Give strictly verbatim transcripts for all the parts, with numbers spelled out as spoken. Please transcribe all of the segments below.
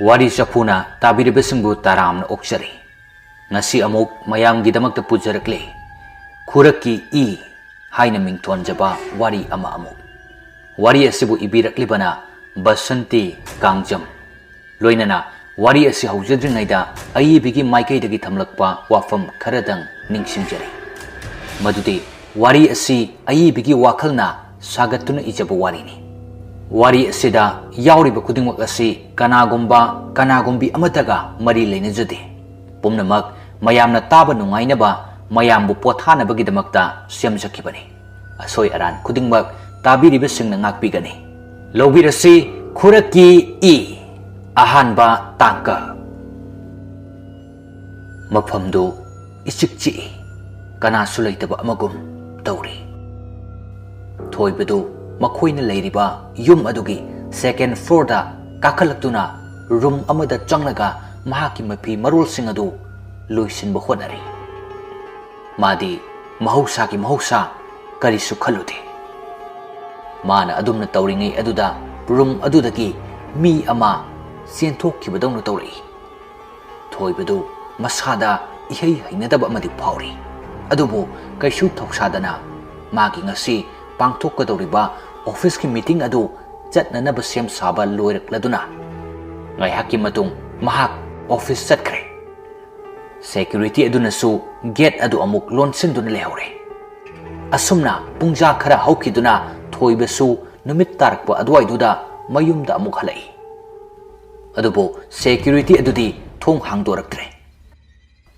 ꯋꯥꯔꯤ ꯆꯐꯨꯅ ꯇꯥꯕꯤꯔꯤꯕꯁꯤꯡꯕꯨ ꯇꯔꯥꯝꯅ ꯑꯣꯛꯆꯔꯤ꯫ ꯉꯁꯤ ꯑꯃꯨꯛ ꯃꯌꯥꯝꯒꯤꯗꯃꯛꯇ ꯄꯨꯖꯔꯛꯂꯤ ꯈꯨꯔꯛꯀꯤ ꯏ ꯍꯥꯏꯅ ꯃꯤꯡꯊꯣꯟꯖꯕ ꯋꯥꯔꯤ ꯑꯃ ꯑꯃꯨꯛ꯫ ꯋꯥꯔꯤ ꯑꯁꯤꯕꯨ ꯏꯕꯤꯔꯛꯂꯤꯕꯅ ꯕꯁꯟꯇꯤ ꯀꯥꯡꯖꯝ꯫ ꯂꯣꯏꯅꯅ ꯋꯥꯔꯤ ꯑꯁꯤ ꯍꯧꯖꯗ꯭ꯔꯤꯉꯩꯗ ꯑꯏꯕꯤꯒꯤ ꯃꯥꯏꯀꯩꯗꯒꯤ ꯊꯝꯂꯛꯄ ꯋꯥꯐꯝ ꯈꯔꯗꯪ ꯅꯤꯡꯁꯤꯡꯖꯔꯤ꯫ ꯃꯗꯨꯗꯤ ꯋꯥꯔꯤ ꯑꯁꯤ ꯑꯏꯕꯤꯒꯤ ꯋꯥꯈꯜꯅ ꯁꯥꯒꯠꯇꯨꯅ ꯏꯖꯕ ꯋꯥꯔꯤꯅꯤ꯫ ꯋꯥꯔꯤ ꯑꯁꯤꯗ ꯌꯥꯎꯔꯤꯕ ꯈꯨꯗꯤꯡꯃꯛ ꯑꯁꯤ ꯀꯅꯥꯒꯨꯝꯕ ꯀꯅꯥꯒꯨꯝꯕꯤ ꯑꯃꯠꯇꯒ ꯃꯔꯤ ꯂꯩꯅꯖꯗꯦ꯫ ꯄꯨꯝꯅꯃꯛ ꯃꯌꯥꯝꯅ ꯇꯥꯕ ꯅꯨꯡꯉꯥꯏꯅꯕ, ꯃꯌꯥꯝꯕꯨ ꯄꯣꯊꯥꯅꯕꯒꯤꯗꯃꯛꯇ ꯁꯦꯝꯖꯈꯤꯕꯅꯤ꯫ ꯑꯁꯣꯏ ꯑꯔꯥꯟ ꯈꯨꯗꯤꯡꯃꯛ ꯇꯥꯕꯤꯔꯤꯕꯁꯤꯡꯅ ꯉꯥꯛꯄꯤꯒꯅꯤ꯫ ꯂꯧꯕꯤꯔꯁꯤ ꯈꯨꯔꯛꯀꯤ ꯏ, ꯑꯍꯥꯟꯕ ꯇꯥꯡꯀꯛ꯫ ꯃꯐꯝꯗꯨ ꯏꯆꯤꯛ ꯆꯤꯛꯏ, ꯀꯅꯥꯁꯨ ꯂꯩꯇꯕ ꯑꯃꯒꯨꯝ ꯇꯧꯔꯤ꯫ ꯊꯣꯏꯕꯗꯨ ꯃꯈꯣꯏꯅ ꯂꯩꯔꯤꯕ ꯌꯨꯝ ꯑꯗꯨꯒꯤ second floorꯗ ꯀꯥꯈꯠꯂꯛꯇꯨꯅ room ꯑꯃꯗ ꯆꯪꯂꯒ ꯃꯍꯥꯛꯀꯤ ꯃꯐꯤ ꯃꯔꯣꯜꯁꯤꯡ ꯑꯗꯨ ꯂꯣꯏꯁꯤꯟꯕ ꯍꯣꯠꯅꯔꯤ꯫ ꯃꯥꯗꯤ ꯃꯍꯧꯁꯥꯒꯤ ꯃꯍꯧꯁꯥ ꯀꯔꯤꯁꯨ ꯈꯜꯂꯨꯗꯦ꯫ ꯃꯥꯅ ꯑꯗꯨꯝꯅ ꯇꯧꯔꯤꯉꯩ ꯑꯗꯨꯗ room ꯑꯗꯨꯗꯒꯤ ꯃꯤ ꯑꯃ ꯆꯦꯟꯊꯣꯛꯈꯤꯕꯗꯧꯅ ꯇꯧꯔꯛꯏ꯫ ꯊꯣꯏꯕꯗꯨ ꯃꯁꯥꯗ ꯏꯍꯩ ꯍꯩꯅꯗꯕ ꯑꯃꯗꯤ ꯐꯥꯎꯔꯤ꯫ ꯑꯗꯨꯕꯨ ꯀꯩꯁꯨ ꯊꯧꯁꯥꯗꯅ ꯃꯥꯒꯤ ꯉꯁꯤ ꯄꯥꯡꯊꯣꯛꯀꯗꯧꯔꯤꯕ officeꯀꯤ meeting ꯑꯗꯨ ꯆꯠꯅꯅꯕ ꯁꯦꯝ ꯁꯥꯕ ꯂꯣꯏꯔꯛꯂꯗꯨꯅ ꯉꯥꯏꯍꯥꯛꯀꯤ ꯃꯇꯨꯡ ꯃꯍꯥꯛ office ꯆꯠꯈ꯭ꯔꯦ꯫ Security ꯑꯗꯨꯅꯁꯨ gate ꯑꯗꯨ ꯑꯃꯨꯛ ꯂꯣꯟꯁꯤꯟꯗꯨꯅ ꯂꯩꯍꯧꯔꯦ꯫ ꯑꯁꯨꯝꯅ ꯄꯨꯡꯖꯥ ꯈꯔ ꯍꯧꯈꯤꯗꯨꯅ ꯊꯣꯏꯕꯁꯨ ꯅꯨꯃꯤꯠ ꯇꯥꯔꯛꯄ ꯑꯗꯨꯋꯥꯏꯗꯨꯗ ꯃꯌꯨꯝꯗ ꯑꯃꯨꯛ ꯍꯜꯂꯛꯏ꯫ ꯑꯗꯨꯕꯨ security ꯑꯗꯨꯗꯤ ꯊꯣꯡ ꯍꯥꯡꯗꯣꯔꯛꯇ꯭ꯔꯦ꯫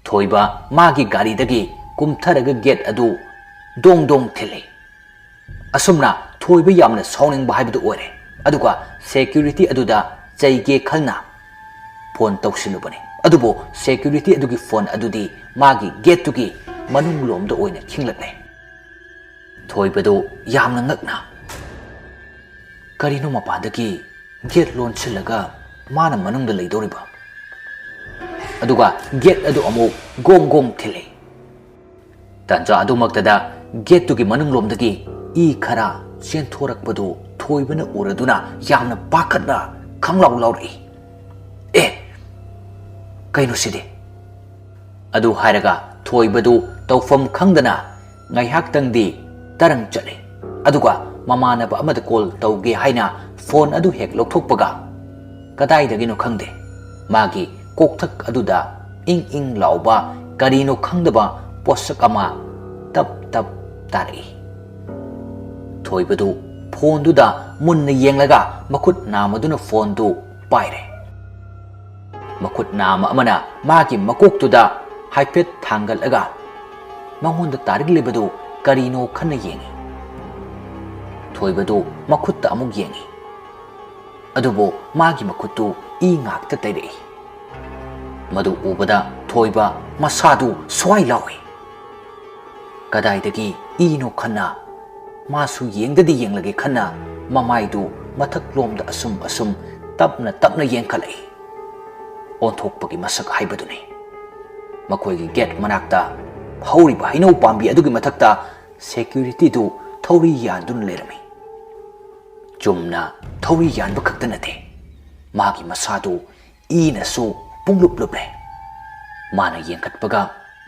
ꯊꯣꯏꯕ ꯃꯥꯒꯤ ꯒꯥꯔꯤꯗꯒꯤ ꯀꯨꯝꯊꯔꯒ gate ꯑꯗꯨ ꯗꯣꯡ ꯗꯣꯡ ꯊꯤꯜꯂꯤ꯫ ꯑꯁꯨꯝꯅ ꯊꯣꯏꯕ ꯌꯥꯝꯅ ꯁꯥꯎꯅꯤꯡꯕ ꯍꯥꯏꯕꯗꯨ ꯑꯣꯏꯔꯦ꯫ ꯑꯗꯨꯒ security ꯑꯗꯨꯗ ꯆꯩꯒꯦ ꯈꯜꯅ phone ꯇꯧꯁꯤꯜꯂꯨꯕꯅꯤ꯫ ꯑꯗꯨꯕꯨ security ꯑꯗꯨꯒꯤ phone ꯑꯗꯨꯗꯤ ꯃꯥꯒꯤ gateꯇꯨꯒꯤ ꯃꯅꯨꯡ ꯂꯣꯝꯗ ꯑꯣꯏꯅ ꯈꯤꯡꯂꯛꯂꯦ꯫ ꯊꯣꯏꯕꯗꯨ ꯌꯥꯝꯅ ꯉꯛꯅ ꯀꯔꯤꯅꯣ ꯃꯄꯥꯟꯗꯒꯤ gate ꯂꯣꯟꯁꯤꯜꯂꯒ ꯃꯥꯅ ꯃꯅꯨꯡꯗ ꯂꯩꯗꯧꯔꯤꯕ? ꯑꯗꯨꯒ gate ꯑꯗꯨ ꯑꯃꯨꯛ ꯒꯣꯡ ꯒꯣꯡ ꯊꯤꯜꯂꯤ꯫ ꯇꯥꯟꯖꯥ ꯑꯗꯨꯃꯛꯇꯗ gateꯇꯨꯒꯤ ꯃꯅꯨꯡꯂꯣꯝꯗꯒꯤ ꯏ ꯈꯔ ꯆꯦꯟꯊꯣꯔꯛꯄꯗꯨ ꯊꯣꯏꯕꯅ ꯎꯔꯗꯨꯅ ꯌꯥꯝꯅ ꯄꯥꯈꯠꯅ ꯈꯪꯂꯥꯎ ꯂꯥꯎꯔꯛꯏ꯫ "ꯑꯦ, ꯀꯩꯅꯣ ꯁꯤꯗꯤ?" ꯑꯗꯨ ꯍꯥꯏꯔꯒ ꯊꯣꯏꯕꯗꯨ ꯇꯧꯐꯝ ꯈꯪꯗꯅ ꯉꯥꯏꯍꯥꯛꯇꯪꯗꯤ ꯇꯔꯪ ꯆꯠꯂꯤ꯫ ꯑꯗꯨꯒ ꯃꯃꯥꯟꯅꯕ ꯑꯃꯗ ꯀꯣꯜ ꯇꯧꯒꯦ ꯍꯥꯏꯅ ꯐꯣꯟ ꯑꯗꯨ ꯍꯦꯛ ꯂꯧꯊꯣꯛꯄꯒ, ꯀꯗꯥꯏꯗꯒꯤꯅꯣ ꯈꯪꯗꯦ, ꯃꯥꯒꯤ ꯀꯣꯛꯊꯛ ꯑꯗꯨꯗ ꯏꯪ ꯏꯪ ꯂꯥꯎꯕ ꯀꯔꯤꯅꯣ ꯈꯪꯗꯕ ꯄꯣꯠꯁꯛ ꯑꯃ ꯇꯞ ꯇꯞ ꯇꯥꯔꯛꯏ꯫ ꯊꯣꯏꯕꯗꯨ ꯐꯣꯟꯗꯨꯗ ꯃꯨꯟꯅ ꯌꯦꯡꯂꯒ ꯃꯈꯨꯠ ꯅꯥꯝꯃꯗꯨꯅ ꯐꯣꯟꯗꯨ ꯄꯥꯏꯔꯦ꯫ ꯃꯈꯨꯠ ꯅꯥꯝꯃ ꯑꯃꯅ ꯃꯥꯒꯤ ꯃꯀꯣꯛꯇꯨꯗ ꯍꯥꯏꯐꯦꯠ ꯊꯥꯡꯒꯠꯂꯒ ꯃꯉꯣꯟꯗ ꯇꯥꯔꯛꯂꯤꯕꯗꯨ ꯀꯔꯤꯅꯣ ꯈꯟꯅ ꯌꯦꯡꯏ꯫ ꯊꯣꯏꯕꯗꯨ ꯃꯈꯨꯠꯇ ꯑꯃꯨꯛ ꯌꯦꯡꯏ꯫ ꯑꯗꯨꯕꯨ ꯃꯥꯒꯤ ꯃꯈꯨꯠꯇꯨ ꯏ ꯉꯥꯛꯇ ꯇꯩꯔꯛꯏ꯫ ꯃꯗꯨ ꯎꯕꯗ ꯊꯣꯏꯕ ꯃꯁꯥꯗꯨ ꯁ꯭ꯋꯥꯏ ꯂꯥꯎꯏ꯫ ꯀꯗꯥꯏꯗꯒꯤ ꯏꯅꯣ ꯈꯟꯅ ꯃꯥꯁꯨ ꯌꯦꯡꯗꯗꯤ ꯌꯦꯡꯂꯒꯦ ꯈꯟꯅ ꯃꯃꯥꯏꯗꯨ ꯃꯊꯛꯂꯣꯝꯗ ꯑꯁꯨꯝ ꯑꯁꯨꯝ ꯇꯞꯅ ꯇꯞꯅ ꯌꯦꯡꯈꯠꯂꯛꯏ꯫ ꯑꯣꯟꯊꯣꯛꯄꯒꯤ ꯃꯁꯛ ꯍꯥꯏꯕꯗꯨꯅꯤ꯫ ꯃꯈꯣꯏꯒꯤ ꯒꯦꯠ ꯃꯅꯥꯛꯇ ꯍꯧꯔꯤꯕ ꯍꯩꯅꯧ ꯄꯥꯝꯕꯤ ꯑꯗꯨꯒꯤ ꯃꯊꯛꯇ ꯁꯦꯀ꯭ꯌꯨꯔꯤꯇꯤꯗꯨ ꯊꯧꯔꯤ ꯌꯥꯟꯗꯨꯅ ꯂꯩꯔꯝꯃꯤ꯫ ꯆꯨꯝꯅ ꯊꯧꯔꯤ ꯌꯥꯟꯕ ꯈꯛꯇ ꯅꯠꯇꯦ, ꯃꯥꯒꯤ ꯃꯁꯥꯗꯨ ꯏꯅꯁꯨ ꯄꯨꯡꯂꯨꯞ ꯂꯨꯞꯂꯦ꯫ ꯃꯥꯅ ꯌꯦꯡꯈꯠꯄꯒ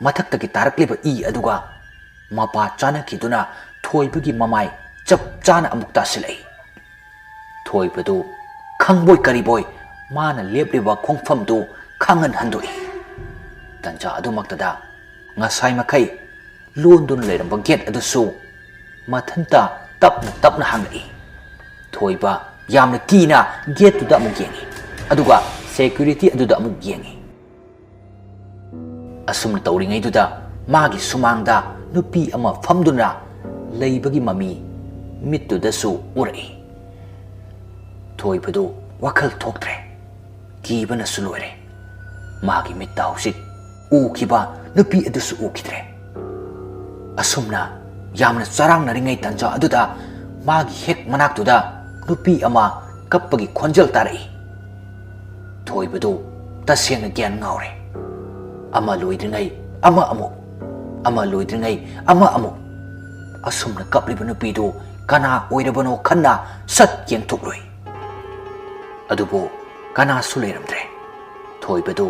ꯃꯊꯛꯇꯒꯤ ꯇꯥꯔꯛꯂꯤꯕ ꯏ ꯑꯗꯨꯒ ꯃꯄꯥ ꯆꯥꯅꯈꯤꯗꯨꯅ ꯊꯣꯏꯕꯒꯤ ꯃꯃꯥꯏ ꯆꯞ ꯆꯥꯅ ꯑꯃꯨꯛ ꯇꯥꯁꯤꯜꯂꯛꯏ꯫ ꯊꯣꯏꯕꯗꯨ ꯈꯪꯕꯣꯏ ꯀꯔꯤꯕꯣꯏ ꯃꯥꯅ ꯂꯦꯞꯂꯤꯕ ꯈꯣꯡꯐꯝꯗꯨ ꯈꯪꯍꯟ ꯍꯟꯗꯣꯛꯏ꯫ ꯇꯟꯖꯥ ꯑꯗꯨꯃꯛꯇꯗ ꯉꯁꯥꯏ ꯃꯈꯩ ꯂꯣꯟꯗꯨꯅ ꯂꯩꯔꯝꯕ ꯒꯦꯠ ꯑꯗꯨꯁꯨ ꯃꯊꯟꯇ ꯇꯞꯅ ꯇꯞꯅ ꯍꯥꯡꯂꯛꯏ꯫ ꯊꯣꯏꯕ ꯌꯥꯝꯅ ꯀꯤꯅ ꯒꯦꯠꯇꯨꯗ ꯑꯃꯨꯛ ꯌꯦꯡꯏ, ꯑꯗꯨꯒ ꯁꯦꯀ꯭ꯌꯨꯔꯤꯇꯤ ꯑꯗꯨꯗ ꯑꯃꯨꯛ ꯌꯦꯡꯏ꯫ ꯑꯁꯨꯝꯅ ꯇꯧꯔꯤꯉꯩꯗꯨꯗ ꯃꯥꯒꯤ ꯁꯨꯃꯥꯡꯗ ꯅꯨꯄꯤ ꯑꯃ ꯐꯝꯗꯨꯅ ꯂꯩꯕꯒꯤ ꯃꯃꯤ ꯃꯤꯠꯇꯨꯗꯁꯨ ꯎꯔꯛꯏ꯫ ꯊꯣꯏꯕꯗꯨ ꯋꯥꯈꯜ ꯊꯣꯛꯇ꯭ꯔꯦ꯫ ꯀꯤꯕꯅꯁꯨ ꯂꯣꯏꯔꯦ꯫ ꯃꯥꯒꯤ ꯃꯤꯠꯇ ꯍꯧꯖꯤꯛ ꯎꯈꯤꯕ ꯅꯨꯄꯤ ꯑꯗꯨꯁꯨ ꯎꯈꯤꯗ꯭ꯔꯦ꯫ ꯑꯁꯨꯝꯅ ꯌꯥꯝꯅ ꯆꯔꯥꯡꯅꯔꯤꯉꯩ ꯇꯟꯖꯥ ꯑꯗꯨꯗ ꯃꯥꯒꯤ ꯍꯦꯛ ꯃꯅꯥꯛꯇꯨꯗ ꯅꯨꯄꯤ ꯑꯃ ꯀꯞꯄꯒꯤ ꯈꯣꯟꯖꯦꯜ ꯇꯥꯔꯛꯏ꯫ ꯊꯣꯏꯕꯗꯨ ꯇꯁꯦꯡꯅ ꯒ꯭ꯌꯥꯟ ꯉꯥꯎꯔꯦ꯫ ꯑꯃ ꯂꯣꯏꯗ꯭ꯔꯤꯉꯩ ꯑꯃ ꯑꯃꯨꯛ, ꯑꯃ ꯂꯣꯏꯗ꯭ꯔꯤꯉꯩ ꯑꯃ ꯑꯃꯨꯛ꯫ ꯑꯁꯨꯝꯅ ꯀꯞꯂꯤꯕ ꯅꯨꯄꯤꯗꯨ ꯀꯅꯥ ꯑꯣꯏꯔꯕꯅꯣ ꯈꯟꯅ ꯁꯠ ꯌꯦꯡꯊꯣꯛꯂꯨꯏ꯫ ꯑꯗꯨꯕꯨ ꯀꯅꯥꯁꯨ ꯂꯩꯔꯝꯗ꯭ꯔꯦ꯫ ꯊꯣꯏꯕꯗꯨ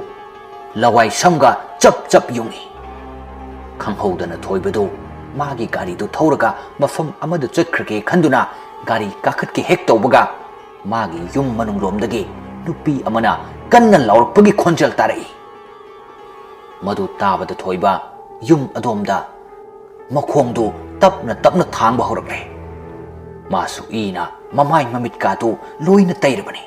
ꯂꯋꯥꯏ ꯁꯝꯒ ꯆꯞ ꯆꯞ ꯌꯨꯡꯏ꯫ ꯈꯪꯍꯧꯗꯅ ꯊꯣꯏꯕꯗꯨ ꯃꯥꯒꯤ ꯒꯥꯔꯤꯗꯨ ꯊꯧꯔꯒ ꯃꯐꯝ ꯑꯃꯗ ꯆꯠꯈ꯭ꯔꯒꯦ ꯈꯟꯗꯨꯅ ꯒꯥꯔꯤ ꯀꯥꯈꯠꯀꯦ ꯍꯦꯛ ꯇꯧꯕꯒ, ꯃꯥꯒꯤ ꯌꯨꯝ ꯃꯅꯨꯡꯂꯣꯝꯗꯒꯤ ꯅꯨꯄꯤ ꯑꯃꯅ ꯀꯟꯅ ꯂꯥꯎꯔꯛꯄꯒꯤ ꯈꯣꯟꯖꯦꯜ ꯇꯥꯔꯛꯏ꯫ ꯃꯗꯨ ꯇꯥꯕꯗ ꯊꯣꯏꯕ ꯌꯨꯝ ꯑꯗꯣꯝꯗ ꯃꯈꯣꯡꯗꯨ ꯇꯞꯅ ꯇꯞꯅ ꯊꯥꯡꯕ ꯍꯧꯔꯛꯂꯦ꯫ ꯃꯥꯁꯨ ꯏꯅ ꯃꯃꯥꯏ ꯃꯃꯤꯠꯀꯥꯗꯨ ꯂꯣꯏꯅ ꯇꯩꯔꯕꯅꯤ꯫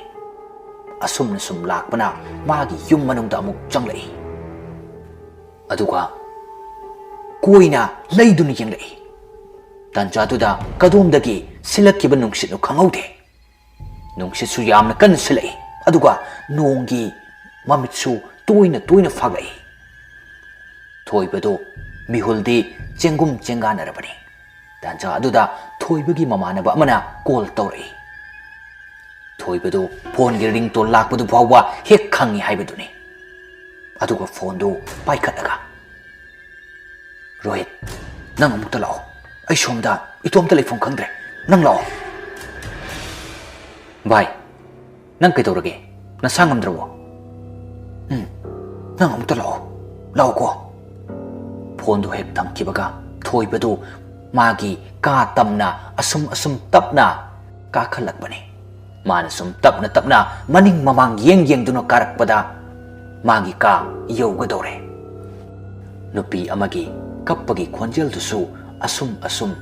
ꯑꯁꯨꯝꯅ ꯁꯨꯝ ꯂꯥꯛꯄꯅ ꯃꯥꯒꯤ ꯌꯨꯝ ꯃꯅꯨꯡꯗ ꯑꯃꯨꯛ ꯆꯪꯂꯛꯏ꯫ ꯑꯗꯨꯒ ꯀꯣꯏꯅ ꯂꯩꯗꯨꯅ ꯌꯦꯡꯂꯛꯏ꯫ ꯇꯥꯟꯖꯥꯗꯨꯗ ꯀꯗꯣꯝꯗꯒꯤ ꯁꯤꯜꯂꯛꯈꯤꯕ ꯅꯨꯡꯁꯤꯠꯅꯣ ꯈꯪꯍꯧꯗꯦ꯫ ꯅꯨꯡꯁꯤꯠꯁꯨ ꯌꯥꯝꯅ ꯀꯟꯅ ꯁꯤꯜꯂꯛꯏ, ꯑꯗꯨꯒ ꯅꯣꯡꯒꯤ ꯃꯃꯤꯠꯁꯨ ꯇꯣꯏꯅ ꯇꯣꯏꯅ ꯐꯥꯛꯂꯛꯏ꯫ ꯊꯣꯏꯕꯗꯨ ꯃꯤꯍꯨꯜꯗꯤ ꯆꯦꯡꯒꯨꯝ ꯆꯦꯡꯒꯥꯟꯅꯔꯕꯅꯤ꯫ ꯇꯥꯟꯖꯥ ꯑꯗꯨꯗ ꯊꯣꯏꯕꯒꯤ ꯃꯃꯥꯟꯅꯕ ꯑꯃꯅ ꯀꯣꯜ ꯇꯧꯔꯛꯏ꯫ ꯊꯣꯏꯕꯗꯨ ꯐꯣꯟꯒꯤ ꯔꯤꯡꯇꯣꯟ ꯂꯥꯛꯄꯗꯨ ꯐꯥꯎꯕ ꯍꯦꯛ ꯈꯪꯏ ꯍꯥꯏꯕꯗꯨꯅꯤ꯫ ꯑꯗꯨꯒ ꯐꯣꯟꯗꯨ ꯄꯥꯏꯈꯠꯂꯒ, "ꯔꯣꯍꯤꯠ, ꯅꯪ ꯑꯃꯨꯛꯇ ꯂꯥꯛꯑꯣ꯫ ꯑꯩ ꯁꯣꯝꯗ ꯏꯇꯣꯝꯇ ꯂꯩꯐꯝ ꯈꯪꯗ꯭ꯔꯦ꯫ ꯅꯪ ꯂꯥꯛꯑꯣ꯫" "ꯚꯥꯏ, ꯅꯪ ꯀꯩꯗꯧꯔꯒꯦ? ꯅꯁꯥ ꯉꯝꯗ꯭ꯔꯕꯣ?" "ꯎꯝ, ꯅꯪ ꯑꯃꯨꯛꯇ ꯂꯥꯛꯑꯣ꯫ ꯂꯥꯛꯑꯣꯀꯣ꯫" ꯐꯣꯟꯗꯨ ꯍꯦꯛ ꯊꯝꯈꯤꯕꯒ ꯊꯣꯏꯕꯗꯨ ꯃꯥꯒꯤ ꯀꯥ ꯇꯝꯅ ꯑꯁꯨꯝ ꯑꯁꯨꯝ ꯇꯞꯅ ꯀꯥꯈꯠꯂꯛꯄꯅꯤ꯫ ꯃꯥꯅ ꯁꯨꯝ ꯇꯞꯅ ꯇꯞꯅ ꯃꯅꯤꯡ ꯃꯃꯥꯡ ꯌꯦꯡ ꯌꯦꯡꯗꯨꯅ ꯀꯥꯔꯛꯄꯗ ꯃꯥꯒꯤ ꯀꯥ ꯌꯧꯒꯗꯧꯔꯦ꯫ ꯅꯨꯄꯤ ꯑꯃꯒꯤ ꯀꯞꯄꯒꯤ ꯈꯣꯟꯖꯦꯜꯗꯨꯁꯨ ꯑꯁꯨꯝ ꯑꯁꯨꯝ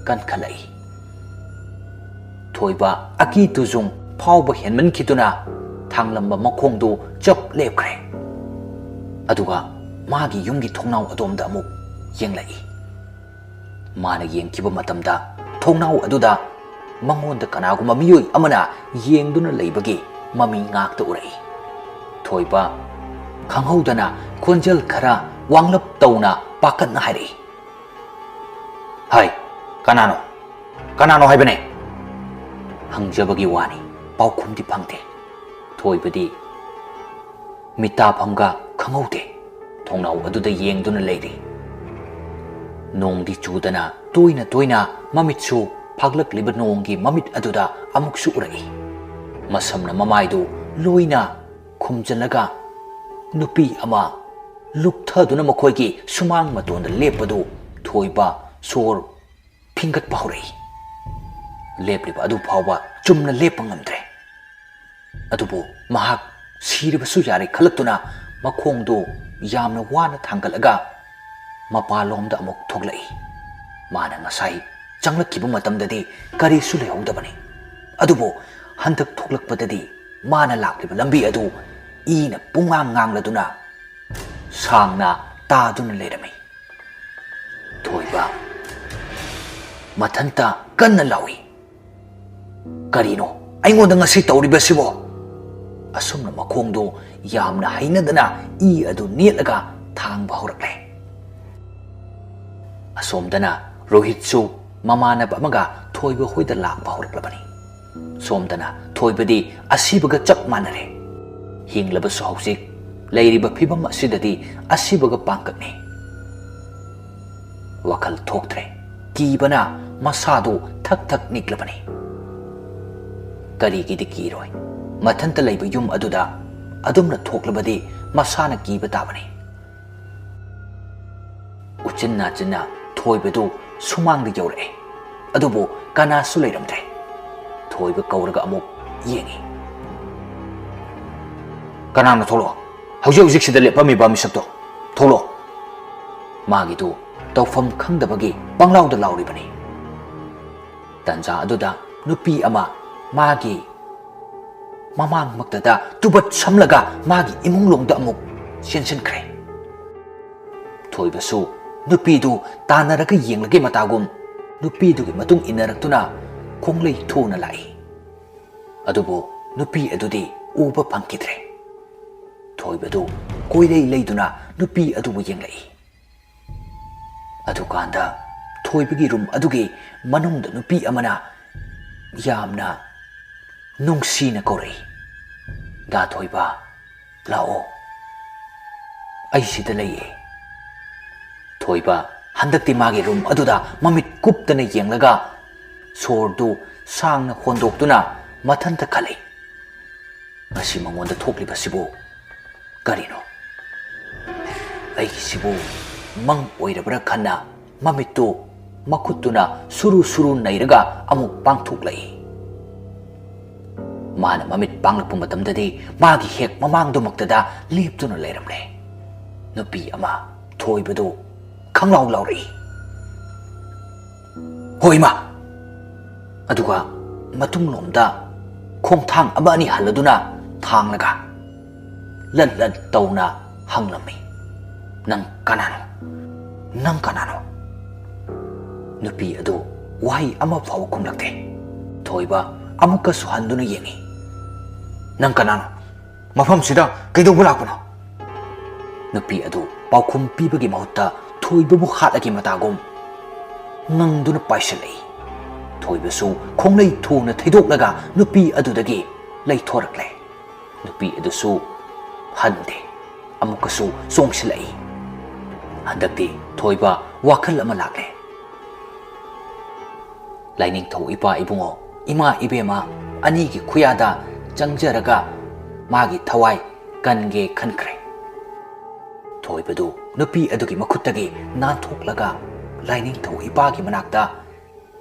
ꯀꯟꯈꯠꯂꯛꯏ꯫ ꯊꯣꯏꯕ ꯑꯀꯤ ꯇꯨꯖꯨꯡ ꯐꯥꯎꯕ ꯍꯦꯟꯃꯟꯈꯤꯗꯨꯅ ꯊꯥꯡꯂꯝꯕ ꯃꯈꯣꯡꯗꯨ ꯆꯞ ꯂꯦꯞꯈ꯭ꯔꯦ꯫ ꯑꯗꯨꯒ ꯃꯥꯒꯤ ꯌꯨꯝꯒꯤ ꯊꯣꯡꯅꯥꯎ ꯑꯗꯣꯝꯗ ꯑꯃꯨꯛ ꯌꯦꯡꯂꯛꯏ꯫ ꯃꯥꯅ ꯌꯦꯡꯈꯤꯕ ꯃꯇꯝꯗ ꯊꯣꯡꯅꯥꯎ ꯑꯗꯨꯗ ꯃꯉꯣꯟꯗ ꯀꯅꯥꯒꯨꯝꯕ ꯃꯤꯑꯣꯏ ꯑꯃꯅ ꯌꯦꯡꯗꯨꯅ ꯂꯩꯕꯒꯤ ꯃꯃꯤ ꯉꯥꯛꯇ ꯎꯔꯛꯏ꯫ ꯊꯣꯏꯕ ꯈꯪꯍꯧꯗꯅ ꯈꯣꯟꯖꯦꯜ ꯈꯔ ꯋꯥꯡꯂꯞ ꯇꯧꯅ ꯄꯥꯈꯠꯅ ꯍꯥꯏꯔꯛꯏ, "ꯍꯥꯏ, ꯀꯅꯥꯅꯣ? ꯀꯅꯥꯅꯣ ꯍꯥꯏꯕꯅꯦ?" ꯍꯪꯖꯕꯒꯤ ꯋꯥꯅꯤ, ꯄꯥꯎꯈꯨꯝꯗꯤ ꯐꯪꯗꯦ꯫ ꯊꯣꯏꯕꯗꯤ ꯃꯤꯠꯇꯥꯐꯝꯒ ꯈꯪꯍꯧꯗꯦ꯫ ꯊꯣꯡꯅꯥꯎ ꯑꯗꯨꯗ ꯌꯦꯡꯗꯨꯅ ꯂꯩꯔꯤ꯫ ꯅꯣꯡꯗꯤ ꯆꯨꯗꯅ ꯇꯣꯏꯅ ꯇꯣꯏꯅ ꯃꯃꯤꯠꯁꯨ ꯐꯥꯛꯂꯛꯂꯤꯕ ꯅꯣꯡꯒꯤ ꯃꯃꯤꯠ ꯑꯗꯨꯗ ꯑꯃꯨꯛꯁꯨ ꯎꯔꯛꯏ꯫ ꯃꯁꯝꯅ ꯃꯃꯥꯏꯗꯨ ꯂꯣꯏꯅ ꯈꯨꯝꯖꯤꯜꯂꯒ ꯅꯨꯄꯤ ꯑꯃ ꯂꯨꯞꯊꯗꯨꯅ ꯃꯈꯣꯏꯒꯤ ꯁꯨꯃꯥꯡ ꯃꯇꯣꯟꯗ ꯂꯦꯞꯄꯗꯨ ꯊꯣꯏꯕ ꯁꯣꯔ ꯐꯤꯡꯒꯠꯄ ꯍꯧꯔꯛꯏ꯫ ꯂꯦꯞꯂꯤꯕ ꯑꯗꯨ ꯐꯥꯎꯕ ꯆꯨꯝꯅ ꯂꯦꯞꯄ ꯉꯝꯗ꯭ꯔꯦ꯫ ꯑꯗꯨꯕꯨ ꯃꯍꯥꯛ ꯁꯤꯔꯕꯁꯨ ꯌꯥꯔꯦ ꯈꯜꯂꯛꯇꯨꯅ ꯃꯈꯣꯡꯗꯨ ꯌꯥꯝꯅ ꯋꯥꯅ ꯊꯥꯡꯒꯠꯂꯒ ꯃꯄꯥꯟꯂꯣꯝꯗ ꯑꯃꯨꯛ ꯊꯣꯛꯂꯛꯏ꯫ ꯃꯥꯅ ꯉꯁꯥꯏ ꯆꯪꯂꯛꯈꯤꯕ ꯃꯇꯝꯗꯗꯤ ꯀꯔꯤꯁꯨ ꯂꯩꯍꯧꯗꯕꯅꯤ꯫ ꯑꯗꯨꯕꯨ ꯍꯟꯗꯛ ꯊꯣꯛꯂꯛꯄꯗꯗꯤ ꯃꯥꯅ ꯂꯥꯛꯂꯤꯕ ꯂꯝꯕꯤ ꯑꯗꯨ ꯏꯅ ꯄꯨꯡꯉꯥꯡ ꯉꯥꯡꯂꯗꯨꯅ ꯁꯥꯡꯅ ꯇꯥꯗꯨꯅ ꯂꯩꯔꯝꯃꯤ꯫ ꯊꯣꯏꯕ ꯃꯊꯟꯇ ꯀꯟꯅ ꯂꯥꯎꯏ, "ꯀꯔꯤꯅꯣ ꯑꯩꯉꯣꯟꯗ ꯉꯁꯤ ꯇꯧꯔꯤꯕꯁꯤꯕꯣ?" ꯑꯁꯨꯝꯅ ꯃꯈꯣꯡꯗꯨ ꯌꯥꯝꯅ ꯍꯩꯅꯗꯅ ꯏ ꯑꯗꯨ ꯅꯦꯠꯂꯒ ꯊꯥꯡꯕ ꯍꯧꯔꯛꯂꯦ꯫ ꯑꯁꯣꯝꯗꯅ ꯔꯣꯍꯤꯠꯁꯨ ꯃꯃꯥꯟꯅꯕ ꯑꯃꯒ ꯊꯣꯏꯕ ꯍꯣꯏꯗ ꯂꯥꯛꯄ ꯍꯧꯔꯛꯂꯕꯅꯤ꯫ ꯁꯣꯝꯗꯅ ꯊꯣꯏꯕꯗꯤ ꯑꯁꯤꯕꯒ ꯆꯞ ꯃꯥꯟꯅꯔꯦ꯫ ꯍꯤꯡꯂꯕꯁꯨ ꯍꯧꯖꯤꯛ ꯂꯩꯔꯤꯕ ꯐꯤꯕꯝ ꯑꯁꯤꯗꯗꯤ ꯑꯁꯤꯕꯒ ꯄꯥꯡꯀꯛꯅꯤ꯫ ꯋꯥꯈꯜ ꯊꯣꯛꯇ꯭ꯔꯦ꯫ ꯀꯤꯕꯅ ꯃꯁꯥꯗꯨ ꯊꯛ ꯊꯛ ꯅꯤꯛꯂꯕꯅꯤ꯫ ꯀꯔꯤꯒꯤꯗꯤ ꯀꯤꯔꯣꯏ? ꯃꯊꯟꯇ ꯂꯩꯕ ꯌꯨꯝ ꯑꯗꯨꯗ ꯑꯗꯨꯝꯅ ꯊꯣꯛꯂꯕꯗꯤ ꯃꯁꯥꯅ ꯀꯤꯕ ꯇꯥꯕꯅꯤ꯫ ꯎꯆꯤꯟ ꯅꯥꯆꯤꯟꯅ ꯊꯣꯏꯕꯗꯨ ꯁꯨꯃꯥꯡꯗ ꯌꯧꯔꯛꯑꯦ꯫ ꯑꯗꯨꯕꯨ ꯀꯅꯥꯁꯨ ꯂꯩꯔꯝꯗ꯭ꯔꯦ꯫ ꯊꯣꯏꯕ ꯀꯧꯔꯒ ꯑꯃꯨꯛ ꯌꯦꯡꯉꯤ꯫ "ꯀꯅꯥꯅꯣ? ꯊꯣꯛꯂꯛꯑꯣ꯫ ꯍꯧꯖꯤꯛ ꯍꯧꯖꯤꯛꯁꯤꯗ ꯂꯦꯞꯄꯝꯃꯤꯕ ꯃꯤꯁꯛꯇꯣ ꯊꯣꯛꯂꯛꯑꯣ!" ꯃꯥꯒꯤꯗꯨ ꯇꯧꯐꯝ ꯈꯪꯗꯕꯒꯤ ꯄꯪꯂꯥꯎꯗ ꯂꯥꯎꯔꯤꯕꯅꯤ꯫ ꯇꯟꯖꯥ ꯑꯗꯨꯗ ꯅꯨꯄꯤ ꯑꯃ ꯃꯥꯒꯤ ꯃꯃꯥꯡꯃꯛꯇꯗ ꯇꯨꯕꯠ ꯁꯝꯂꯒ ꯃꯥꯒꯤ ꯏꯃꯨꯡꯂꯣꯝꯗ ꯑꯃꯨꯛ ꯆꯦꯟꯁꯤꯟꯈ꯭ꯔꯦ꯫ ꯊꯣꯏꯕꯁꯨ ꯅꯨꯄꯤꯗꯨ ꯇꯥꯟꯅꯔꯒ ꯌꯦꯡꯂꯒꯦ ꯃꯇꯥꯒꯨꯝ ꯅꯨꯄꯤꯗꯨꯒꯤ ꯃꯇꯨꯡ ꯏꯟꯅꯔꯛꯇꯨꯅ ꯈꯣꯡꯂꯩ ꯊꯨꯅ ꯂꯥꯛꯏ꯫ ꯑꯗꯨꯕꯨ ꯅꯨꯄꯤ ꯑꯗꯨꯗꯤ ꯎꯕ ꯐꯪꯈꯤꯗ꯭ꯔꯦ꯫ ꯊꯣꯏꯕꯗꯨ ꯀꯣꯏꯂꯩ ꯂꯩꯗꯨꯅ ꯅꯨꯄꯤ ꯑꯗꯨꯕꯨ ꯌꯦꯡꯂꯛꯏ꯫ ꯑꯗꯨꯀꯥꯟꯗ ꯊꯣꯏꯕꯒꯤ ꯔꯨꯝ ꯑꯗꯨꯒꯤ ꯃꯅꯨꯡꯗ ꯅꯨꯄꯤ ꯑꯃꯅ ꯌꯥꯝꯅ ꯅꯨꯡꯁꯤꯅ ꯀꯧꯔꯛꯏ, "ꯗꯥ ꯊꯣꯏꯕ, ꯂꯥꯛꯑꯣ, ꯑꯩ ꯁꯤꯗ ꯂꯩꯌꯦ꯫" ꯊꯣꯏꯕ ꯍꯟꯗꯛꯇꯤ ꯃꯥꯒꯤ ꯔꯨꯝ ꯑꯗꯨꯗ ꯃꯃꯤꯠ ꯀꯨꯞꯇꯅ ꯌꯦꯡꯂꯒ ꯁꯣꯔꯗꯨ ꯁꯥꯡꯅ ꯍꯣꯟꯗꯣꯛꯇꯨꯅ ꯃꯊꯟꯇ ꯈꯜꯂꯤ, "ꯉꯁꯤ ꯃꯉꯣꯟꯗ ꯊꯣꯛꯂꯤꯕꯁꯤꯕꯨ "ꯀꯔꯤꯅꯣ? ꯑꯩꯒꯤꯁꯤꯕꯨ ꯃꯪ ꯑꯣꯏꯔꯕ꯭ꯔꯥ?" ꯈꯟꯅ ꯃꯃꯤꯠꯇꯨ ꯃꯈꯨꯠꯇꯨꯅ ꯁꯨꯔꯨ ꯁꯨꯔꯨ ꯅꯩꯔꯒ ꯑꯃꯨꯛ ꯄꯥꯡꯊꯣꯛꯂꯛꯏ꯫ ꯃꯥꯅ ꯃꯃꯤꯠ ꯄꯥꯡꯂꯛꯄ ꯃꯇꯝꯗꯗꯤ ꯃꯥꯒꯤ ꯍꯦꯛ ꯃꯃꯥꯡꯗꯨꯃꯛꯇꯗ ꯂꯦꯞꯇꯨꯅ ꯂꯩꯔꯝꯂꯦ ꯅꯨꯄꯤ ꯑꯃ꯫ ꯊꯣꯏꯕꯗꯨ ꯈꯪꯂꯥꯎ ꯂꯥꯎꯔꯛꯏ꯫ "ꯍꯣꯏ, ꯏꯃꯥ!" ꯑꯗꯨꯒ ꯃꯇꯨꯡꯂꯣꯝꯗ ꯈꯣꯡꯊꯥꯡ ꯑꯃ ꯑꯅꯤ ꯍꯜꯂꯗꯨꯅ ꯊꯥꯡꯂꯒ ꯂꯟ ꯂꯟ ꯇꯧꯅ ꯍꯪꯂꯝꯃꯤ, "ꯅꯪ ꯀꯅꯥꯅꯣ? ꯅꯪ ꯀꯅꯥꯅꯣ?" ꯅꯨꯄꯤ ꯑꯗꯨ ꯋꯥꯍꯩ ꯑꯃ ꯐꯥꯎꯕ ꯈꯨꯝꯂꯛꯇꯦ꯫ ꯊꯣꯏꯕ ꯑꯃꯨꯛꯀꯁꯨ ꯍꯟꯗꯨꯅ ꯌꯦꯡꯏ꯫ "ꯅꯪ ꯀꯅꯥꯅꯣ? ꯃꯐꯝꯁꯤꯗ ꯀꯩꯗꯧꯕ ꯂꯥꯛꯄꯅꯣ?" ꯅꯨꯄꯤ ꯑꯗꯨ ꯄꯥꯎꯈꯨꯝ ꯄꯤꯕꯒꯤ ꯃꯍꯨꯠꯇ ꯊꯣꯏꯕꯕꯨ ꯍꯥꯠꯂꯒꯦ ꯃꯇꯥꯒꯨꯝ ꯉꯪꯗꯨꯅ ꯄꯥꯏꯁꯤꯜꯂꯛꯏ꯫ ꯊꯣꯏꯕꯁꯨ ꯈꯣꯡꯂꯩ ꯊꯣꯡꯅ ꯊꯩꯗꯣꯛꯂꯒ ꯅꯨꯄꯤ ꯑꯗꯨꯗꯒꯤ ꯂꯩꯊꯣꯔꯛꯂꯦ꯫ ꯅꯨꯄꯤ ꯑꯗꯨꯁꯨ ꯍꯟꯗꯦ, ꯑꯃꯨꯛꯀꯁꯨ ꯆꯣꯡꯁꯤꯜꯂꯛꯏ꯫ ꯍꯟꯗꯛꯇꯤ ꯊꯣꯏꯕ ꯋꯥꯈꯜ ꯑꯃ ꯂꯥꯛꯂꯦ꯫ "ꯂꯥꯏꯅꯤꯡꯊꯧ ꯏꯄꯥ ꯏꯕꯨꯡꯉꯣ, ꯏꯃꯥ ꯏꯕꯦꯝꯃ ꯑꯅꯤꯒꯤ ꯈꯨꯌꯥꯗ ꯆꯪꯖꯔꯒ ꯃꯥꯒꯤ ꯊꯋꯥꯏ ꯀꯟꯒꯦ ꯈꯟꯈ꯭ꯔꯦ꯫" ꯊꯣꯏꯕꯗꯨ ꯅꯨꯄꯤ ꯑꯗꯨꯒꯤ ꯃꯈꯨꯠꯇꯒꯤ ꯅꯥꯟꯊꯣꯛꯂꯒ ꯂꯥꯏꯅꯤꯡꯊꯧ ꯏꯄꯥꯒꯤ ꯃꯅꯥꯛꯇ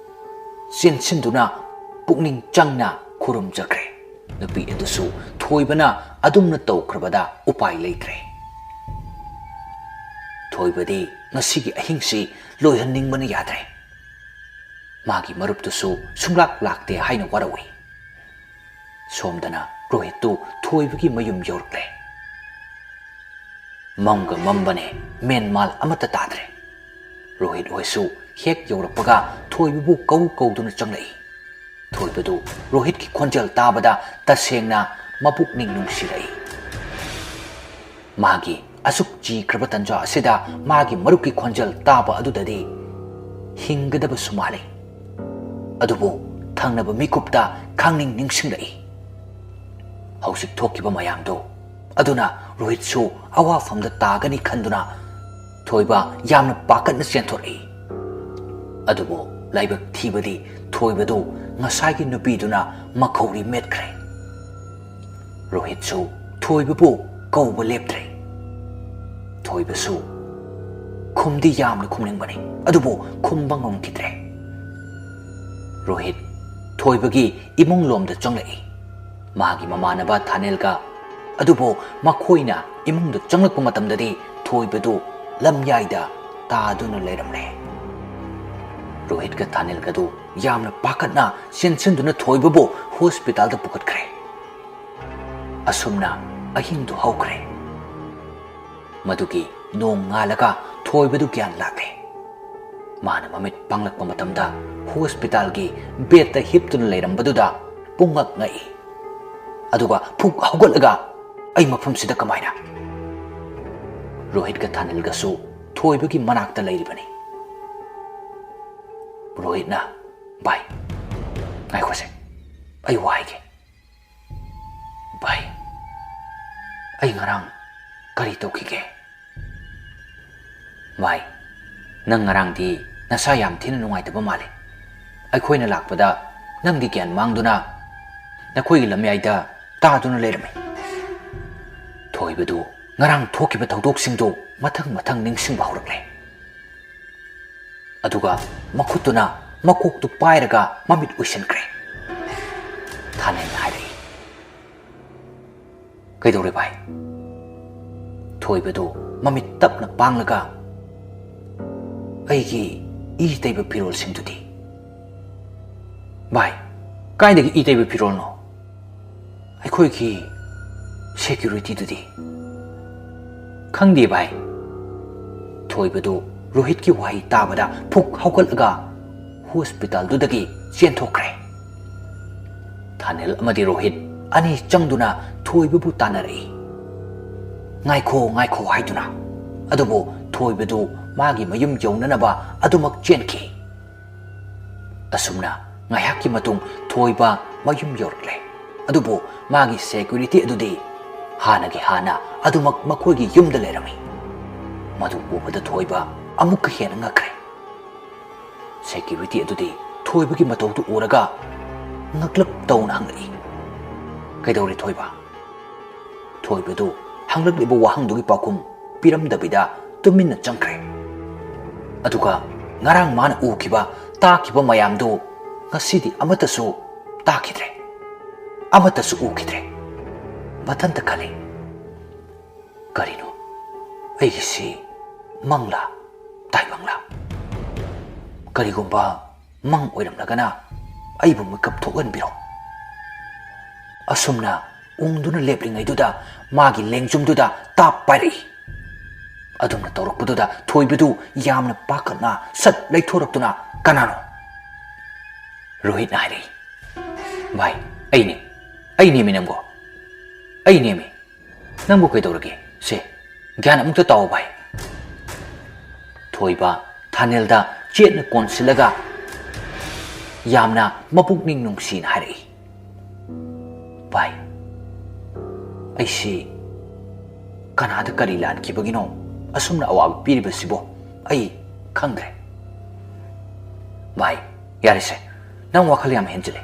ꯆꯦꯟꯁꯤꯟꯗꯨꯅ ꯄꯨꯛꯅꯤꯡ ꯆꯪꯅ ꯈꯨꯔꯨꯝꯖꯈ꯭ꯔꯦ꯫ ꯅꯨꯄꯤ ꯑꯗꯨꯁꯨ ꯊꯣꯏꯕꯅ ꯑꯗꯨꯝꯅ ꯇꯧꯈ꯭ꯔꯕꯗ ꯎꯄꯥꯏ ꯂꯩꯇ꯭ꯔꯦ꯫ ꯊꯣꯏꯕꯗꯤ ꯉꯁꯤꯒꯤ ꯑꯍꯤꯡꯁꯤ ꯂꯣꯏꯍꯟꯅꯤꯡꯕꯅ ꯌꯥꯗ꯭ꯔꯦ꯫ ꯃꯥꯒꯤ ꯃꯔꯨꯞꯇꯨꯁꯨ ꯁꯨꯡꯂꯥꯛ ꯂꯥꯛꯇꯦ ꯍꯥꯏꯅ ꯋꯥꯔꯧꯏ꯫ ꯁꯣꯝꯗꯅ ꯔꯣꯍꯤꯠꯇꯨ ꯊꯣꯏꯕꯒꯤ ꯃꯌꯨꯝ ꯌꯧꯔꯛꯂꯦ꯫ ꯃꯝꯒ ꯃꯝꯕꯅꯦ, ꯃꯦꯟꯃꯥꯜ ꯑꯃꯠꯇ ꯇꯥꯗ꯭ꯔꯦ꯫ ꯔꯣꯍꯤꯠ ꯍꯣꯏꯁꯨ ꯍꯦꯛ ꯌꯧꯔꯛꯄꯒ ꯊꯣꯏꯕꯕꯨ ꯀꯧ ꯀꯧꯗꯨꯅ ꯆꯪꯂꯛꯏ꯫ ꯊꯣꯏꯕꯗꯨ ꯔꯣꯍꯤꯠꯀꯤ ꯈꯣꯟꯖꯦꯜ ꯇꯥꯕꯗ ꯇꯁꯦꯡꯅ ꯃꯄꯨꯛꯅꯤꯡ ꯅꯨꯡꯁꯤꯔꯛꯏ꯫ ꯃꯥꯒꯤ ꯑꯁꯨꯛ ꯆꯤꯈ꯭ꯔꯕ ꯇꯟꯖꯥ ꯑꯁꯤꯗ ꯃꯥꯒꯤ ꯃꯔꯨꯞꯀꯤ ꯈꯣꯟꯖꯦꯜ ꯇꯥꯕ ꯑꯗꯨꯗꯗꯤ ꯍꯤꯡꯒꯗꯕꯁꯨ ꯃꯥꯜꯂꯤ꯫ ꯑꯗꯨꯕꯨ ꯊꯪꯅꯕ ꯃꯤꯀꯨꯞꯇ ꯈꯪꯅꯤꯡ ꯅꯤꯡꯁꯤꯡꯂꯛꯏ꯫ ꯍꯧꯖꯤꯛ ꯊꯣꯛꯈꯤꯕ ꯃꯌꯥꯝꯗꯨ ꯑꯗꯨꯅ ꯔꯣꯍꯤꯠꯁꯨ ꯑꯋꯥꯐꯝꯗ ꯇꯥꯒꯅꯤ ꯈꯟꯗꯨꯅ ꯊꯣꯏꯕ ꯌꯥꯝꯅ ꯄꯥꯈꯠꯅ ꯆꯦꯟꯊꯣꯔꯛꯏ꯫ ꯑꯗꯨꯕꯨ ꯂꯥꯏꯕꯛ ꯊꯤꯕꯗꯤ ꯊꯣꯏꯕꯗꯨ ꯉꯁꯥꯏꯒꯤ ꯅꯨꯄꯤꯗꯨꯅ ꯃꯈꯧꯔꯤ ꯃꯦꯠꯈ꯭ꯔꯦ꯫ ꯔꯣꯍꯤꯠꯁꯨ ꯊꯣꯏꯕꯕꯨ ꯀꯧꯕ ꯂꯦꯞꯇ꯭ꯔꯦ꯫ ꯊꯣꯏꯕꯁꯨ ꯈꯨꯝꯗꯤ ꯌꯥꯝꯅ ꯈꯨꯝꯅꯤꯡꯕꯅꯤ, ꯑꯗꯨꯕꯨ ꯈꯨꯝꯕ ꯉꯝꯈꯤꯗ꯭ꯔꯦ꯫ ꯔꯣꯍꯤꯠ ꯊꯣꯏꯕꯒꯤ ꯏꯃꯨꯡ ꯂꯣꯝꯗ ꯆꯪꯂꯛꯏ, ꯃꯥꯒꯤ ꯃꯃꯥꯟꯅꯕ ꯊꯥꯅꯦꯜꯒ꯫ ꯑꯗꯨꯕꯨ ꯃꯈꯣꯏꯅ ꯏꯃꯨꯡꯗ ꯆꯪꯂꯛꯄ ꯃꯇꯝꯗꯗꯤ ꯊꯣꯏꯕꯗꯨ ꯂꯝꯌꯥꯏꯗ ꯇꯥꯗꯨꯅ ꯂꯩꯔꯝꯂꯦ꯫ ꯔꯣꯍꯤꯠꯀ ꯊꯥꯅꯦꯜꯒꯗꯨ ꯌꯥꯝꯅ ꯄꯥꯈꯠꯅ ꯆꯦꯟꯁꯤꯟꯗꯨꯅ ꯊꯣꯏꯕꯕꯨ ꯍꯣꯁꯄꯤꯇꯥꯜꯗ ꯄꯨꯈꯠꯈ꯭ꯔꯦ꯫ ꯑꯁꯨꯝꯅ ꯑꯍꯤꯡꯗꯨ ꯍꯧꯈ꯭ꯔꯦ꯫ ꯃꯗꯨꯒꯤ ꯅꯣꯡ ꯉꯥꯜꯂꯒ ꯊꯣꯏꯕꯗꯨ ꯒ꯭ꯌꯥꯟ ꯂꯥꯛꯂꯦ꯫ ꯃꯥꯅ ꯃꯃꯤꯠ ꯄꯥꯡꯂꯛꯄ ꯃꯇꯝꯗ ꯍꯣꯁꯄꯤꯇꯥꯜꯒꯤ ꯕꯦꯗꯇ ꯍꯤꯞꯇꯨꯅ ꯂꯩꯔꯝꯕꯗꯨꯗ ꯄꯨꯡꯉꯛ ꯉꯛꯏ꯫ ꯑꯗꯨꯒ ꯐꯨꯛ ꯍꯧꯒꯠꯂꯒ, "ꯑꯩ ꯃꯐꯝꯁꯤꯗ ꯀꯃꯥꯏꯅ?" ꯔꯣꯍꯤꯠꯀ ꯊꯥꯅꯤꯜꯒꯁꯨ ꯊꯣꯏꯕꯒꯤ ꯃꯅꯥꯛꯇ ꯂꯩꯔꯤꯕꯅꯤ꯫ ꯔꯣꯍꯤꯠꯅ, "ꯚꯥꯏ, ꯉꯥꯏꯈꯣꯁꯦ, ꯑꯩ ꯋꯥ ꯍꯥꯏꯒꯦ꯫ ꯚꯥꯏ, ꯑꯩ ꯉꯔꯥꯡ ꯀꯔꯤ ꯇꯧꯈꯤꯒꯦ?" "ꯚꯥꯏ, ꯅꯪ ꯉꯔꯥꯡꯗꯤ ꯅꯁꯥ ꯌꯥꯝ ꯊꯤꯅ ꯅꯨꯡꯉꯥꯏꯇꯕ ꯃꯥꯜꯂꯦ꯫ ꯑꯩꯈꯣꯏꯅ ꯂꯥꯛꯄꯗ ꯅꯪꯗꯤ ꯒ꯭ꯌꯥꯟ ꯃꯥꯡꯗꯨꯅ ꯅꯈꯣꯏꯒꯤ ꯂꯝꯌꯥꯏꯗ ꯇꯥꯗꯨꯅ ꯂꯩꯔꯝꯃꯤ꯫" ꯊꯣꯏꯕꯗꯨ ꯉꯔꯥꯡ ꯊꯣꯛꯈꯤꯕ ꯊꯧꯗꯣꯛꯁꯤꯡꯗꯨ ꯃꯊꯪ ꯃꯊꯪ ꯅꯤꯡꯁꯤꯡꯕ ꯍꯧꯔꯛꯂꯦ꯫ ꯑꯗꯨꯒ ꯃꯈꯨꯠꯇꯨꯅ ꯃꯀꯣꯛꯇꯨ ꯄꯥꯏꯔꯒ ꯃꯃꯤꯠ ꯎꯏꯁꯤꯟꯈ꯭ꯔꯦ꯫ ꯊꯥꯅꯦꯜꯅ ꯍꯥꯏꯔꯛꯏ, "ꯀꯩꯗꯧꯔꯦ ꯚꯥꯏ?" ꯊꯣꯏꯕꯗꯨ ꯃꯃꯤꯠ ꯇꯞꯅ ꯄꯥꯡꯂꯒ, "ꯑꯩꯒꯤ ꯏ ꯇꯩꯕ ꯐꯤꯔꯣꯜꯁꯤꯡꯗꯨꯗꯤ?" "ꯚꯥꯏ, ꯀꯥꯏꯗꯒꯤ ꯏ ꯇꯩꯕ ꯐꯤꯔꯣꯜꯅꯣ? ꯑꯩꯈꯣꯏꯒꯤ ꯁꯦꯀ꯭ꯌꯨꯔꯤꯇꯤꯗꯨꯗꯤ?" "ꯈꯪꯗꯦ ꯚꯥꯏ꯫" ꯊꯣꯏꯕꯗꯨ ꯔꯣꯍꯤꯠꯀꯤ ꯋꯥꯍꯩ ꯇꯥꯕꯗ ꯐꯨꯛ ꯍꯧꯒꯠꯂꯒ ꯍꯣꯁꯄꯤꯇꯥꯜꯗꯨꯗꯒꯤ ꯆꯦꯟꯊꯣꯛꯈ꯭ꯔꯦ꯫ ꯊꯥꯅꯦꯜ ꯑꯃꯗꯤ ꯔꯣꯍꯤꯠ ꯑꯅꯤ ꯆꯪꯗꯨꯅ ꯊꯣꯏꯕꯕꯨ ꯇꯥꯟꯅꯔꯛꯏ꯫ "ꯉꯥꯏꯈꯣ, ꯉꯥꯏꯈꯣ" ꯍꯥꯏꯗꯨꯅ꯫ ꯑꯗꯨꯕꯨ ꯊꯣꯏꯕꯗꯨ ꯃꯥꯒꯤ ꯃꯌꯨꯝ ꯌꯧꯅꯅꯕ ꯑꯗꯨꯃꯛ ꯆꯦꯟꯈꯤ꯫ ꯑꯁꯨꯝꯅ ꯉꯥꯏꯍꯥꯛꯀꯤ ꯃꯇꯨꯡ ꯊꯣꯏꯕ ꯃꯌꯨꯝ ꯌꯧꯔꯛꯂꯦ꯫ ꯑꯗꯨꯕꯨ ꯃꯥꯒꯤ ꯁꯦꯀ꯭ꯌꯨꯔꯤꯇꯤ ꯑꯗꯨꯗꯤ ꯍꯥꯟꯅꯒꯤ ꯍꯥꯟꯅ ꯑꯗꯨꯃꯛ ꯃꯈꯣꯏꯒꯤ ꯌꯨꯝꯗ ꯂꯩꯔꯝꯃꯤ꯫ ꯃꯗꯨ ꯎꯕꯗ ꯊꯣꯏꯕ ꯑꯃꯨꯛꯀ ꯍꯦꯟꯅ ꯉꯛꯈ꯭ꯔꯦ꯫ ꯁꯦꯀ꯭ꯌꯨꯔꯤꯇꯤ ꯑꯗꯨꯗꯤ ꯊꯣꯏꯕꯒꯤ ꯃꯇꯧꯗꯨ ꯎꯔꯒ ꯉꯛꯂꯞ ꯇꯧꯅ ꯍꯪꯂꯛꯏ, "ꯀꯩꯗꯧꯔꯦ ꯊꯣꯏꯕ?" ꯊꯣꯏꯕꯗꯨ ꯍꯪꯂꯛꯂꯤꯕ ꯋꯥꯍꯪꯗꯨꯒꯤ ꯄꯥꯎꯈꯨꯝ ꯄꯤꯔꯝꯗꯕꯤꯗ ꯇꯨꯃꯤꯟꯅ ꯆꯪꯈ꯭ꯔꯦ꯫ ꯑꯗꯨꯒ ꯉꯔꯥꯡ ꯃꯥꯅ ꯎꯈꯤꯕ, ꯇꯥꯈꯤꯕ ꯃꯌꯥꯝꯗꯨ ꯉꯁꯤꯗꯤ ꯑꯃꯠꯇꯁꯨ ꯇꯥꯈꯤꯗ꯭ꯔꯦ, ꯑꯃꯠꯇꯁꯨ ꯎꯈꯤꯗ꯭ꯔꯦ꯫ ꯃꯊꯟꯇ ꯈꯜꯂꯤ, "ꯀꯔꯤꯅꯣ? ꯑꯩꯒꯤꯁꯤ ꯃꯪꯂꯥ, ꯇꯥꯏꯕꯪꯂꯥ? ꯀꯔꯤꯒꯨꯝꯕ ꯃꯪ ꯑꯣꯏꯔꯝꯂꯒꯅ ꯑꯩꯕꯨ ꯃꯤꯀꯞ ꯊꯣꯛꯍꯟꯕꯤꯔꯣ꯫" ꯑꯁꯨꯝꯅ ꯎꯪꯗꯨꯅ ꯂꯦꯞꯂꯤꯉꯩꯗꯨꯗ ꯃꯥꯒꯤ ꯂꯦꯡꯖꯨꯝꯗꯨꯗ ꯇꯥꯞ ꯄꯥꯏꯔꯛꯏ꯫ ꯑꯗꯨꯝꯅ ꯇꯧꯔꯛꯄꯗꯨꯗ ꯊꯣꯏꯕꯗꯨ ꯌꯥꯝꯅ ꯄꯥꯈꯠꯅ ꯁꯠ ꯂꯩꯊꯣꯔꯛꯇꯨꯅ, "ꯀꯅꯥꯅꯣ?" ꯔꯣꯍꯤꯠꯅ ꯍꯥꯏꯔꯛꯏ꯫ "ꯚꯥꯏ, ꯑꯩꯅꯦ, ꯑꯩꯅꯦꯃꯤ ꯅꯪꯕꯣ, ꯑꯩꯅꯦꯃꯤ꯫ ꯅꯪꯕꯨ ꯀꯩꯗꯧꯔꯒꯦ? ꯁꯦ, ꯒ꯭ꯌꯥꯟ ꯑꯃꯨꯛꯇ ꯇꯥꯎꯑꯣ ꯚꯥꯏ꯫" ꯊꯣꯏꯕ ꯊꯥꯅꯦꯜꯗ ꯆꯦꯠꯅ ꯀꯣꯟꯁꯤꯜꯂꯒ ꯌꯥꯝꯅ ꯃꯄꯨꯛꯅꯤꯡ ꯅꯨꯡꯁꯤꯅ ꯍꯥꯏꯔꯛꯏ, "ꯚꯥꯏ, ꯑꯩꯁꯤ ꯀꯅꯥꯗ ꯀꯔꯤ ꯂꯥꯟꯈꯤꯕꯒꯤꯅꯣ ꯑꯁꯨꯝꯅ ꯑꯋꯥꯕ ꯄꯤꯔꯤꯕꯁꯤꯕꯣ? ꯑꯩ ꯈꯪꯗ꯭ꯔꯦ꯫" "ꯚꯥꯏ, ꯌꯥꯔꯦꯁꯦ, ꯅꯪ ꯋꯥꯈꯜ ꯌꯥꯝ ꯍꯦꯟꯖꯤꯜꯂꯦ꯫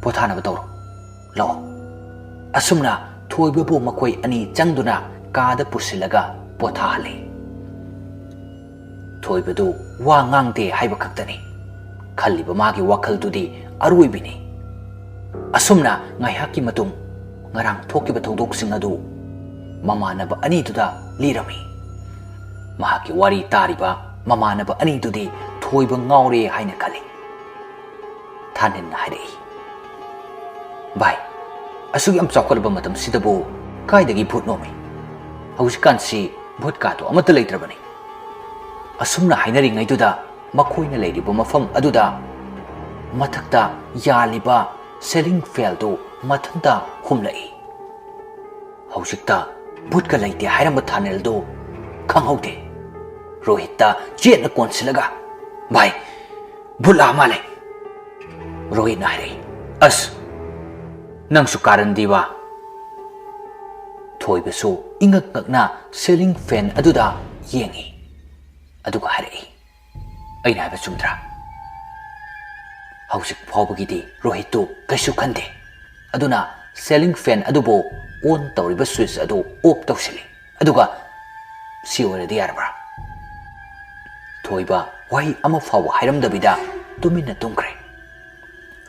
ꯄꯣꯊꯥꯅꯕ ꯇꯧꯔꯣ꯫ ꯂꯥꯛꯑꯣ꯫" ꯑꯁꯨꯝꯅ ꯊꯣꯏꯕꯕꯨ ꯃꯈꯣꯏ ꯑꯅꯤ ꯆꯪꯗꯨꯅ ꯀꯥꯗ ꯄꯨꯁꯤꯜꯂꯒ ꯄꯣꯊꯥꯍꯜꯂꯤ꯫ ꯊꯣꯏꯕꯗꯨ ꯋꯥ ꯉꯥꯡꯗꯦ ꯍꯥꯏꯕ ꯈꯛꯇꯅꯤ꯫ ꯈꯜꯂꯤꯕ ꯃꯥꯒꯤ ꯋꯥꯈꯜꯗꯨꯗꯤ ꯑꯔꯣꯏꯕꯤꯅꯤ꯫ ꯑꯁꯨꯝꯅ ꯉꯥꯏꯍꯥꯛꯀꯤ ꯃꯇꯨꯡ ꯉꯔꯥꯡ ꯊꯣꯛꯈꯤꯕ ꯊꯧꯗꯣꯛꯁꯤꯡ ꯑꯗꯨ ꯃꯃꯥꯟꯅꯕ ꯑꯅꯤꯗꯨꯗ ꯂꯤꯔꯝꯃꯤ꯫ ꯃꯍꯥꯛꯀꯤ ꯋꯥꯔꯤ ꯇꯥꯔꯤꯕ ꯃꯃꯥꯟꯅꯕ ꯑꯅꯤꯗꯨꯗꯤ ꯊꯣꯏꯕ ꯉꯥꯎꯔꯦ ꯍꯥꯏꯅ ꯈꯜꯂꯤ꯫ ꯊꯥꯅꯤꯜꯅ ꯍꯥꯏꯔꯛꯏ, "ꯚꯥꯏ, ꯑꯁꯨꯛ ꯌꯥꯝ ꯆꯥꯎꯈꯠꯂꯕ ꯃꯇꯝꯁꯤꯗꯕꯨ ꯀꯥꯏꯗꯒꯤ ꯚꯨꯠꯅꯣꯃꯤ? ꯍꯧꯖꯤꯛꯀꯥꯟꯁꯤ ꯚꯨꯠ ꯀꯥꯗꯣ ꯑꯃꯠꯇ ꯂꯩꯇ꯭ꯔꯕꯅꯤ꯫" ꯑꯁꯨꯝꯅ ꯍꯥꯏꯅꯔꯤꯉꯩꯗꯨꯗ ꯃꯈꯣꯏꯅ ꯂꯩꯔꯤꯕ ꯃꯐꯝ ꯑꯗꯨꯗ ꯃꯊꯛꯇ ꯌꯥꯜꯂꯤꯕ ꯁꯦꯂꯤꯡ ꯐꯦꯟꯗꯨ ꯃꯊꯟꯇ ꯍꯨꯝꯂꯛꯏ꯫ ꯍꯧꯖꯤꯛꯇ ꯚꯨꯠꯀ ꯂꯩꯇꯦ ꯍꯥꯏꯔꯝꯕ ꯊꯥꯅꯦꯜꯗꯨ ꯈꯪꯍꯧꯗꯦ꯫ ꯔꯣꯍꯤꯠꯇ ꯆꯦꯠꯅ ꯀꯣꯟꯁꯤꯜꯂꯒ, "ꯚꯥꯏ, ꯚꯨꯠ ꯂꯥꯛꯑ ꯃꯥꯜꯂꯦ꯫" ꯔꯣꯍꯤꯠꯅ ꯍꯥꯏꯔꯛꯏ, "ꯑꯁ, ꯅꯪꯁꯨ ꯀꯥꯔꯟꯗꯤꯕ꯫" ꯊꯣꯏꯕꯁꯨ ꯏꯉꯛ ꯉꯛꯅ ꯁꯦꯂꯤꯡ ꯐꯦꯟ ꯑꯗꯨꯗ ꯌꯦꯡꯉꯤ꯫ ꯑꯗꯨꯒ ꯍꯥꯏꯔꯛꯏ, "ꯑꯩꯅ ꯍꯥꯏꯕ ꯆꯨꯝꯗ꯭ꯔꯥ?" ꯍꯧꯖꯤꯛ ꯐꯥꯎꯕꯒꯤꯗꯤ ꯔꯣꯍꯤꯠꯇꯨ ꯀꯩꯁꯨ ꯈꯟꯗꯦ꯫ ꯑꯗꯨꯅ ceiling fan ꯑꯗꯨꯕꯨ on ꯇꯧꯔꯤꯕ switch ꯑꯗꯨ off ꯇꯧꯁꯤꯜꯂꯤ꯫ ꯑꯗꯨꯒ "ꯁꯤ ꯑꯣꯏꯔꯗꯤ ꯌꯥꯔꯕ꯭ꯔꯥ?" ꯊꯣꯏꯕ ꯋꯥꯍꯩ ꯑꯃ ꯐꯥꯎꯕ ꯍꯥꯏꯔꯝꯗꯕꯤꯗ ꯇꯨꯃꯤꯟꯅ ꯇꯨꯝꯈ꯭ꯔꯦ꯫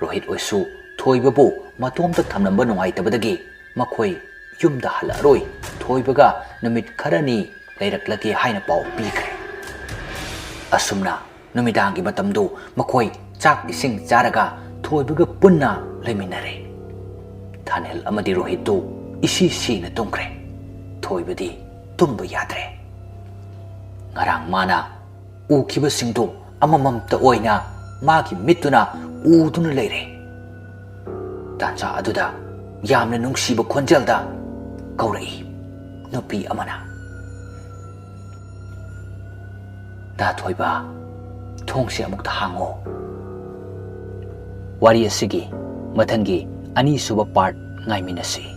ꯔꯣꯍꯤꯠ ꯍꯣꯏꯁꯨ ꯊꯣꯏꯕꯕꯨ ꯃꯇꯣꯝꯇ ꯊꯝꯂꯝꯕ ꯅꯨꯡꯉꯥꯏꯇꯕꯗꯒꯤ ꯃꯈꯣꯏ ꯌꯨꯝꯗ ꯍꯜꯂꯛꯑꯔꯣꯏ, ꯊꯣꯏꯕꯒ ꯅꯨꯃꯤꯠ ꯈꯔꯅꯤ ꯂꯩꯔꯛꯂꯒꯦ ꯍꯥꯏꯅ ꯄꯥꯎ ꯄꯤꯈ꯭ꯔꯦ꯫ ꯑꯁꯨꯝꯅ ꯅꯨꯃꯤꯗꯥꯡꯒꯤ ꯃꯇꯝꯗꯨ ꯃꯈꯣꯏ ꯆꯥꯛ ꯏꯁꯤꯡ ꯆꯥꯔꯒ ꯊꯣꯏꯕꯒ ꯄꯨꯟꯅ ꯂꯩꯃꯤꯟꯅꯔꯦ꯫ ꯊꯥꯅꯤꯜ ꯑꯃꯗꯤ ꯔꯣꯍꯤꯠꯇꯨ ꯏꯁꯤ ꯁꯤꯅ ꯇꯨꯝꯈ꯭ꯔꯦ꯫ ꯊꯣꯏꯕꯗꯤ ꯇꯨꯝꯕ ꯌꯥꯗ꯭ꯔꯦ꯫ ꯉꯔꯥꯡ ꯃꯥꯅ ꯎꯈꯤꯕꯁꯤꯡꯗꯨ ꯑꯃꯃꯝꯇ ꯑꯣꯏꯅ ꯃꯥꯒꯤ ꯃꯤꯠꯇꯨꯅ ꯎꯗꯨꯅ ꯂꯩꯔꯦ꯫ ꯇꯥꯟꯖꯥ ꯑꯗꯨꯗ ꯌꯥꯝꯅ ꯅꯨꯡꯁꯤꯕ ꯈꯣꯟꯖꯦꯜꯗ ꯀꯧꯔꯛꯏ ꯅꯨꯄꯤ ꯑꯃꯅ, "ꯗꯥ ꯊꯣꯏꯕ, ꯊꯣꯡꯁꯦ ꯑꯃꯨꯛꯇ ꯍꯥꯡꯉꯣ꯫" ꯋꯥꯔꯤ ꯑꯁꯤꯒꯤ ꯃꯊꯪꯒꯤ ꯑꯅꯤꯁꯨꯕ part ꯉꯥꯏꯃꯤꯟꯅꯁꯤ꯫